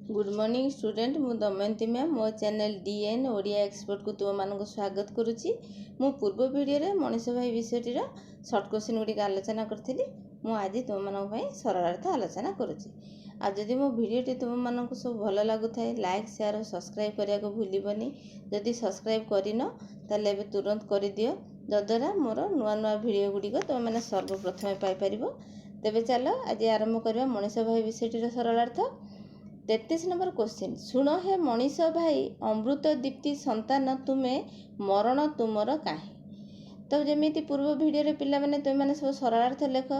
Good morning student, ମୁଁ Damayanti ma'am. ମୋ channel DN Odia ଏକ୍ସପର୍ଟକୁ ତୁମମାନଙ୍କୁ ସ୍ୱାଗତ କରୁଛି। ମୁଁ ପୂର୍ବ ଭିଡ଼ିଓରେ ମଣିଷ ଭାଇ ବିଷୟଟିର ସର୍ଟ କୋଶ୍ଚିନ୍ ଗୁଡ଼ିକ ଆଲୋଚନା କରିଥିଲି। ମୁଁ ଆଜି ତୁମମାନଙ୍କ ପାଇଁ ସରଳାର୍ଥ ଆଲୋଚନା କରୁଛି। ଆଉ ଯଦି ମୋ ଭିଡ଼ିଓଟି ତୁମମାନଙ୍କୁ ସବୁ ଭଲ ଲାଗୁଥାଏ, ଲାଇକ୍, ସେୟାର ଓ ସବସ୍କ୍ରାଇବ୍ କରିବାକୁ ଭୁଲିବନି। ଯଦି ସବସ୍କ୍ରାଇବ୍ କରିନ, ତାହେଲେ ଏବେ ତୁରନ୍ତ କରିଦିଅ, ଯଦ୍ୱାରା ମୋର ନୂଆ ନୂଆ ଭିଡ଼ିଓ ଗୁଡ଼ିକ ତୁମେମାନେ ସର୍ବପ୍ରଥମେ ପାଇପାରିବ। ତେବେ ଚାଲ, ଆଜି ଆରମ୍ଭ କରିବା ମଣିଷ ଭାଇ ବିଷୟଟିର ସରଳାର୍ଥ। 33 ନମ୍ବର କୋଶ୍ଚିନ୍, ଶୁଣ ହେ ମଣିଷ ଭାଇ, ଅମୃତ ଦୀପ୍ତି ସନ୍ତାନ ତୁମେ, ମରଣ ତୁମର କାହିଁ? ତ ଯେମିତି ପୂର୍ବ ଭିଡ଼ିଓରେ ପିଲାମାନେ, ତୁମେମାନେ ସବୁ ସରଳାର୍ଥ ଲେଖ।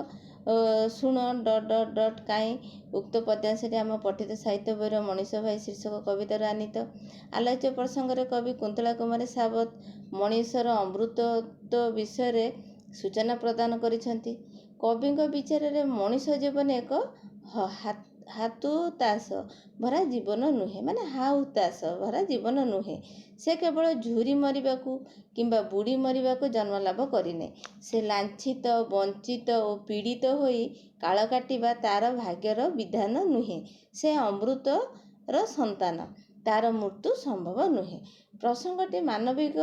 ଶୁଣ ଡଟ୍ ଡଟ୍ ଡଟ୍ କାହିଁ, ଉକ୍ତ ପଦ୍ୟାଂଶଟି ଆମ ପଠିତ ସାହିତ୍ୟ ବହିର ମଣିଷ ଭାଇ ଶୀର୍ଷକ କବିତାରୁ ଆନୀତ। ଆଲୋଚ୍ୟ ପ୍ରସଙ୍ଗରେ କବି କୁନ୍ତଳା କୁମାରୀ ସାବତ ମଣିଷର ଅମୃତତ୍ୱ ବିଷୟରେ ସୂଚନା ପ୍ରଦାନ କରିଛନ୍ତି। କବିଙ୍କ ବିଚାରରେ ମଣିଷ ଜୀବନ ଏକ ହାତୁତାସ ଭରା ଜୀବନ ନୁହେଁ, ମାନେ ହାଉତାସ ଭରା ଜୀବନ ନୁହେଁ। ସେ କେବଳ ଝୁରି ମରିବାକୁ କିମ୍ବା ବୁଡ଼ି ମରିବାକୁ ଜନ୍ମଲାଭ କରିନି। ସେ ଲାଞ୍ଛିତ, ବଞ୍ଚିତ ଓ ପୀଡ଼ିତ ହୋଇ କାଳ କାଟିବା ତାର ଭାଗ୍ୟର ବିଧାନ ନୁହେଁ। ସେ ଅମୃତର ସନ୍ତାନ, ତାର ମୃତ୍ୟୁ ସମ୍ଭବ ନୁହେଁ। ପ୍ରସଙ୍ଗଟି ମାନବିକ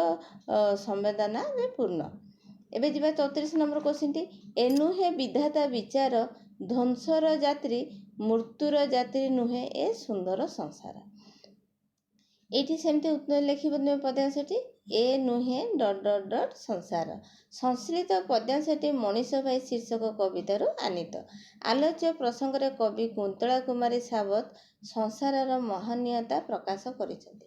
ସମ୍ବେଦନାରେ ପୂର୍ଣ୍ଣ। ଏବେ ଯିବା 34 ନମ୍ବର କୋଶ୍ଚିନ୍ଟି। ଏ ନୁହେଁ ବିଧାତା ବିଚାର, ଧ୍ୱଂସର ଯାତ୍ରୀ, ମୃତ୍ୟୁର ଯାତ୍ରୀ ନୁହେଁ ଏ ସୁନ୍ଦର ସଂସାର। ଏଇଠି ସେମିତି ଲେଖିବ ତୁମେ ପଦ୍ୟାଂଶଟି, ଏ ନୁହେଁ ଡଟ୍ ଡଟ୍ ଡଟ୍ ସଂସାର। ସଂଶ୍ଳିଷ୍ଟ ପଦ୍ୟାଂଶଟି ମଣିଷ ଭାଇ ଶୀର୍ଷକ କବିତାରୁ ଆନୀତ। ଆଲୋଚ୍ୟ ପ୍ରସଙ୍ଗରେ କବି କୁନ୍ତଳା କୁମାରୀ ସାବତ ସଂସାରର ମହନୀୟତା ପ୍ରକାଶ କରିଛନ୍ତି।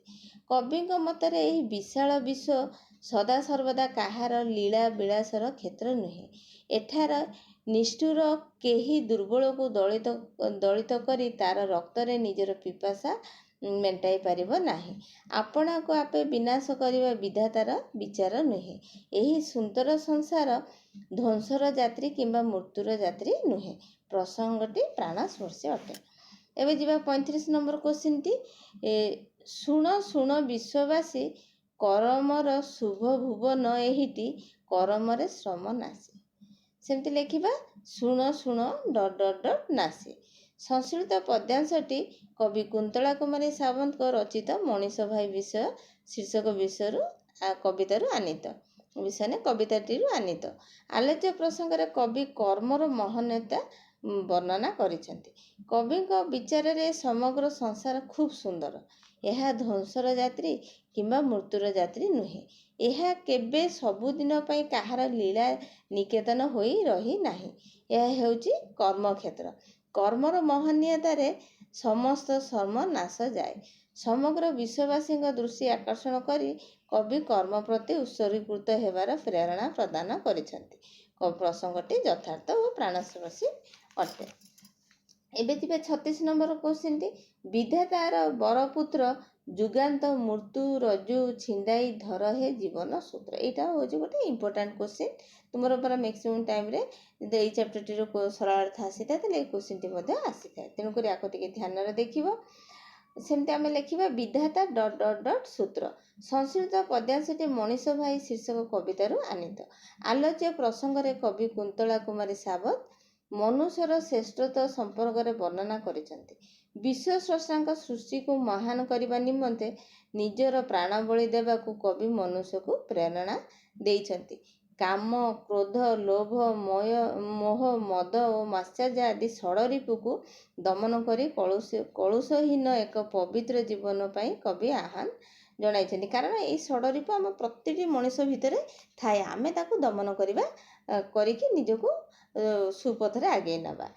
କବିଙ୍କ ମତରେ ଏହି ବିଶାଳ ବିଶ୍ୱ ସଦାସର୍ବଦା କାହାର ଲୀଳା ବିଳାସର କ୍ଷେତ୍ର ନୁହେଁ। ଏଠାର ନିଷ୍ଠୁର କେହି ଦୁର୍ବଳକୁ ଦଳିତ କରି ତାର ରକ୍ତରେ ନିଜର ପିପାସା ମେଣ୍ଟାଇ ପାରିବ ନାହିଁ। ଆପଣାକୁ ଆପେ ବିନାଶ କରିବା ବିଧାତାର ବିଚାର ନୁହେଁ। ଏହି ସୁନ୍ଦର ସଂସାର ଧ୍ୱଂସର ଯାତ୍ରୀ କିମ୍ବା ମୃତ୍ୟୁର ଯାତ୍ରୀ ନୁହେଁ। ପ୍ରସଙ୍ଗଟି ପ୍ରାଣସ୍ପର୍ଶୀ ଅଟେ। ଏବେ ଯିବା 35 ନମ୍ବର କୋଶ୍ଚିନ୍ଟି। ଶୁଣ ଶୁଣ ବିଶ୍ୱବାସୀ, କରମର ଶୁଭ ଭୁବନ ଏହିଟି, କରମରେ ଶ୍ରମ ନାଶି। ସେମିତି ଲେଖିବା, ଶୁଣ ଶୁଣ ଡଟ୍ ଡଟ୍ ଡଟ୍ ନାଶି। ସଂଶ୍ଳିଷ୍ଟ ପଦ୍ୟାଂଶଟି କବି କୁନ୍ତଳା କୁମାରୀ ସାବନ୍ତଙ୍କ ରଚିତ ମଣିଷ ଭାଇ ବିଷୟ ଶୀର୍ଷକ ବିଷୟରୁ କବିତାରୁ ଆନୀତ, ବିଷୟ ନୁହେଁ, କବିତାଟିରୁ ଆନୀତ। ଆଲୋଚ୍ୟ ପ୍ରସଙ୍ଗରେ କବି କର୍ମର ମହନୀୟତା ବର୍ଣ୍ଣନା କରିଛନ୍ତି। କବିଙ୍କ ବିଚାରରେ ସମଗ୍ର ସଂସାର ଖୁବ୍ ସୁନ୍ଦର। ଏହା ଧ୍ୱଂସର ଯାତ୍ରୀ କିମ୍ବା ମୃତ୍ୟୁର ଯାତ୍ରୀ ନୁହେଁ। ଏହା କେବେ ସବୁଦିନ ପାଇଁ କାହାର ଲୀଳା ନିକେତନ ହୋଇ ରହି ନାହିଁ। ଏହା ହେଉଛି କର୍ମକ୍ଷେତ୍ର। କର୍ମର ମହନୀୟତାରେ ସମସ୍ତ ଶ୍ରମ ନାଶ ଯାଏ। ସମଗ୍ର ବିଶ୍ୱବାସୀଙ୍କ ଦୃଷ୍ଟି ଆକର୍ଷଣ କରି କବି କର୍ମ ପ୍ରତି ଉତ୍ସର୍ଗୀକୃତ ହେବାର ପ୍ରେରଣା ପ୍ରଦାନ କରିଛନ୍ତି। ପ୍ରସଙ୍ଗଟି ଯଥାର୍ଥ ଓ ପ୍ରାଣସ୍ପର୍ଶୀ ଅଟେ। ଏବେ ଯିବା 36 ନମ୍ବର କୋଶ୍ଚିନ୍ଟି। ବିଧାତାର ବରପୁତ୍ର ଯୁଗାନ୍ତ, ମୃତ୍ୟୁ ରଜ୍ଜୁ ଛିଣ୍ଡାଇ ଧର ହେ ଜୀବନ ସୂତ୍ର। ଏଇଟା ହେଉଛି ଗୋଟେ ଇମ୍ପୋର୍ଟାଣ୍ଟ କୋଶ୍ଚିନ୍। ତୁମର ପୁରା ମ୍ୟାକ୍ସିମମ୍ ଟାଇମ୍ରେ ଯଦି ଏଇ ଚାପ୍ଟରଟିର ସରଳାର୍ଥ ଆସିଥାଏ, ତାହେଲେ ଏଇ କୋଶ୍ଚିନ୍ଟି ମଧ୍ୟ ଆସିଥାଏ। ତେଣୁକରି ଆକୁ ଟିକେ ଧ୍ୟାନରେ ଦେଖିବ। ସେମିତି ଆମେ ଲେଖିବା, ବିଧାତା ଡଟ୍ ଡଟ୍ ଡଟ୍ ସୂତ୍ର। ସଂଶ୍ଳିଷ୍ଟ ପଦ୍ୟାଂଶଟି ମଣିଷ ଭାଇ ଶୀର୍ଷକ କବିତାରୁ ଆନୀତ। ଆଲୋଚ୍ୟ ପ୍ରସଙ୍ଗରେ କବି କୁନ୍ତଳା କୁମାରୀ ସାବତ ମନୁଷ୍ୟର ଶ୍ରେଷ୍ଠତ୍ୱ ସମ୍ପର୍କରେ ବର୍ଣ୍ଣନା କରିଛନ୍ତି। ବିଶ୍ୱ ସ୍ରଷ୍ଟାଙ୍କ ସୃଷ୍ଟିକୁ ମହାନ କରିବା ନିମନ୍ତେ ନିଜର ପ୍ରାଣବଳି ଦେବାକୁ କବି ମନୁଷ୍ୟକୁ ପ୍ରେରଣା ଦେଇଛନ୍ତି। କାମ, କ୍ରୋଧ, ଲୋଭ, ମୋହ, ମଦ ଓ ମାତ୍ସର୍ଯ୍ୟ ଆଦି ଷଡ଼ରିପୁକୁ ଦମନ କରି କଳୁଷହୀନ ଏକ ପବିତ୍ର ଜୀବନ ପାଇଁ କବି ଆହ୍ୱାନ ଜଣାଇଛନ୍ତି। କାରଣ ଏଇ ଷଡ଼ରିପୁ ଆମ ପ୍ରତିଟି ମଣିଷ ଭିତରେ ଥାଏ। ଆମେ ତାକୁ ଦମନ କରିବା କରିକି ନିଜକୁ ସୁପଥରେ ଆଗେଇ ନେବା।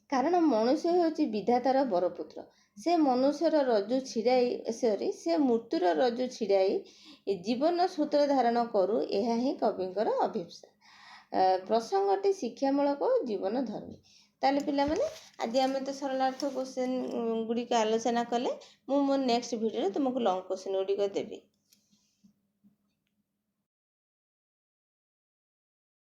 କାରଣ ମନୁଷ୍ୟ ହେଉଛି ବିଧାତାର ବରପୁତ୍ର। ସେ ମନୁଷ୍ୟର ରଜ୍ଜୁ ଛିଡ଼ାଇ, ସରି, ସେ ମୃତ୍ୟୁର ରଜ୍ଜୁ ଛିଡ଼ାଇ ଜୀବନ ସୂତ୍ର ଧାରଣ କରୁ, ଏହା ହିଁ କବିଙ୍କର ଅଭୀପ୍ସା। ପ୍ରସଙ୍ଗଟି ଶିକ୍ଷାମୂଳକ ଓ ଜୀବନଧର୍ମୀ। ତାହେଲେ ପିଲାମାନେ, ଆଜି ଆମେ ତ ସରଳାର୍ଥ କୋଶ୍ଚିନ୍ ଗୁଡ଼ିକ ଆଲୋଚନା କଲେ। ମୁଁ ମୋ ନେକ୍ସଟ ଭିଡ଼ିଓରେ ତୁମକୁ ଲଙ୍ଗ କୋଶ୍ଚିନ୍ ଗୁଡ଼ିକ ଦେବି।